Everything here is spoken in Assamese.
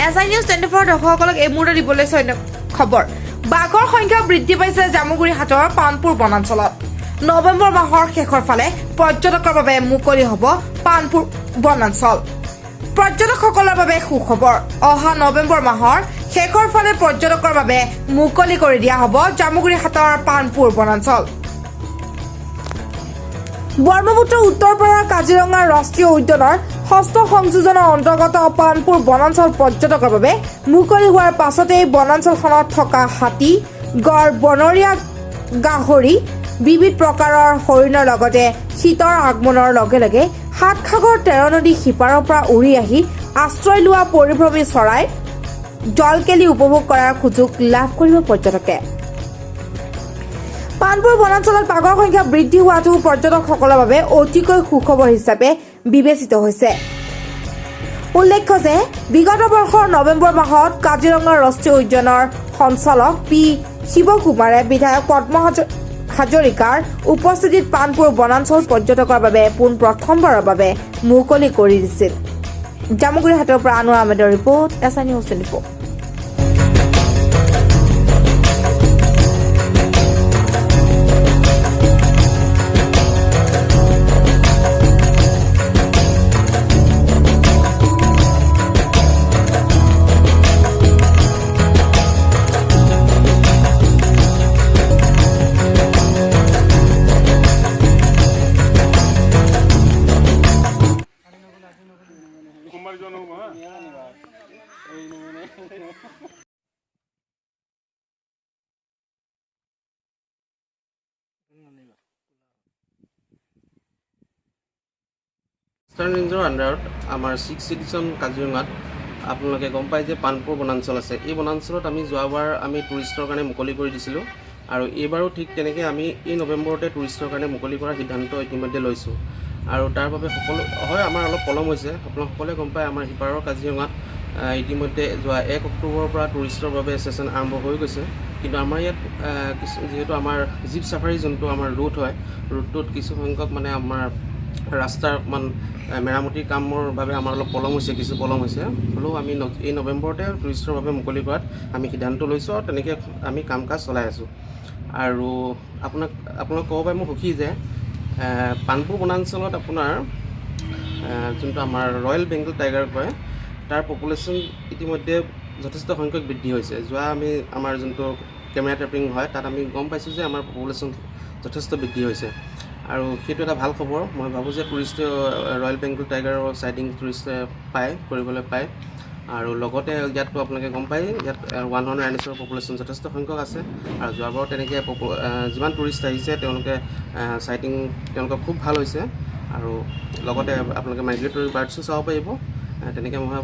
এছ I news 24 দৰ্শকসকলক এই মুহূৰ্তত দিবলৈ অন্য খবৰ। বাঘৰ সংখ্যা বৃদ্ধি পাইছে জামুগুৰিহাটৰ পাণপুৰ বনাঞ্চলত। নৱেম্বৰ মাহৰ শেষৰ ফালে পৰ্যটকৰ বাবে মুকলি হ'ব পাণপুৰ বনাঞ্চল। পৰ্যটকসকলৰ বাবে সুখবৰ, অহা নৱেম্বৰ মাহৰ শেষৰ ফালে পৰ্যটকৰ বাবে মুকলি কৰি দিয়া হ'ব জামুগুৰিহাটৰ পাণপুৰ বনাঞ্চল। ব্ৰহ্মপুত্ৰ উত্তৰপাৰা কাজিৰঙা ৰাষ্ট্ৰীয় উদ্যানৰ ষষ্ঠ সংযোজনৰ অন্তৰ্গত পাণপুৰ বনাঞ্চল পৰ্যটকৰ বাবে মুকলি হোৱাৰ পাছতেই বনাঞ্চলখনত থকা হাতী, গড়, বনৰীয়া গাহৰি, বিবিধ প্ৰকাৰৰ হৰিণৰ লগতে শীতৰ আগমনৰ লগে লগে সাতসাগৰ তেৰ নদী সিপাৰৰ পৰা উৰি আহি আশ্ৰয় লোৱা পৰিভ্ৰমী চৰাই, জলকেলি উপভোগ কৰাৰ সুযোগ লাভ কৰিব পৰ্যটকে। পাণপুৰ বনাঞ্চলত বাঘৰ সংখ্যা বৃদ্ধি হোৱাটো পৰ্যটকসকলৰ বাবে অতিকৈ সুখবৰ হিচাপে বিবেচিত হৈছে। উল্লেখ্য যে বিগত বৰ্ষৰ নৱেম্বৰ মাহত কাজিৰঙা ৰাষ্ট্ৰীয় উদ্যানৰ সঞ্চালক পি শিৱকুমাৰে বিধায়ক পদ্ম হাজৰিকাৰ উপস্থিতিত পাণপুৰ বনাঞ্চল পৰ্যটকৰ বাবে পোন প্ৰথমবাৰৰ বাবে মুকলি কৰি দিছিল। জামুগুৰিহাটৰ পৰা আনোৱাৰ আহমেদৰ ৰিপৰ্ট, এছ I news 24। সোমবাৰ যোৱা নহ'ব হা। ৱেষ্টাৰ্ণ ৰেঞ্জৰ আণ্ডাৰত আমাৰ ছিক্স এডিশ্যন কাজিৰঙাত আপোনালোকে গম পায় যে পাণপুৰ বনাঞ্চল আছে। এই বনাঞ্চলত আমি যোৱাবাৰ আমি টুৰিষ্টৰ কাৰণে মুকলি কৰি দিছিলোঁ আৰু এইবাৰো ঠিক তেনেকৈ আমি এই নৱেম্বৰতে টুৰিষ্টৰ কাৰণে মুকলি কৰাৰ সিদ্ধান্ত ইতিমধ্যে লৈছোঁ আৰু তাৰ বাবে সকলো হয়, আমাৰ অলপ পলম হৈছে। আপোনালোক সকলোৱে গম পায়, আমাৰ সিপাৰৰ কাজিৰঙাত ইতিমধ্যে যোৱা 1 অক্টোবৰৰ পৰা টুৰিষ্টৰ বাবে ছেশ্যন আৰম্ভ হৈ গৈছে। কিন্তু আমাৰ ইয়াত কিছু যিহেতু আমাৰ জীপ চাফাৰী যোনটো আমাৰ ৰুট হয়, ৰুটটোত কিছু সংখ্যক মানে আমাৰ ৰাস্তাৰ অকণমান মেৰামতিৰ কামৰ বাবে আমাৰ অলপ পলম হৈছে, কিছু পলম হৈছে। হ'লেও আমি এই নৱেম্বৰতে টুৰিষ্টৰ বাবে মুকলি কৰাত আমি সিদ্ধান্ত লৈছোঁ আৰু তেনেকৈ আমি কাম কাজ চলাই আছোঁ। আৰু আপোনাক ক'ব পাই মই সুখী যে পাণপুৰ বনাঞ্চলত আপোনাৰ যোনটো আমাৰ ৰয়েল বেংগল টাইগাৰ কয়, তাৰ পপুলেশ্যন ইতিমধ্যে যথেষ্ট সংখ্যক বৃদ্ধি হৈছে। যোৱা আমি আমাৰ যোনটো কেমেৰা ট্ৰেপিং হয়, তাত আমি গম পাইছোঁ যে আমাৰ পপুলেশ্যন যথেষ্ট বৃদ্ধি হৈছে আৰু সেইটো এটা ভাল খবৰ। মই ভাবোঁ যে টুৰিষ্টে ৰয়েল বেংগল টাইগাৰৰ চাইটিং টুৰিষ্টে পায়, কৰিবলৈ পায়। আৰু লগতে ইয়াততো আপোনালোকে গম পায়, ইয়াত ওৱান হৰ্ণ ৰাইন'ছৰ পপুলেশ্যন যথেষ্ট সংখ্যক আছে আৰু যোৱাবাৰো তেনেকৈ যিমান টুৰিষ্ট আহিছে, তেওঁলোকে চাইটিং তেওঁলোকৰ খুব ভাল হৈছে। আৰু লগতে আপোনালোকে মাইগ্ৰেটৰী বাৰ্ডছো চাব পাৰিব। তেনেকৈ মই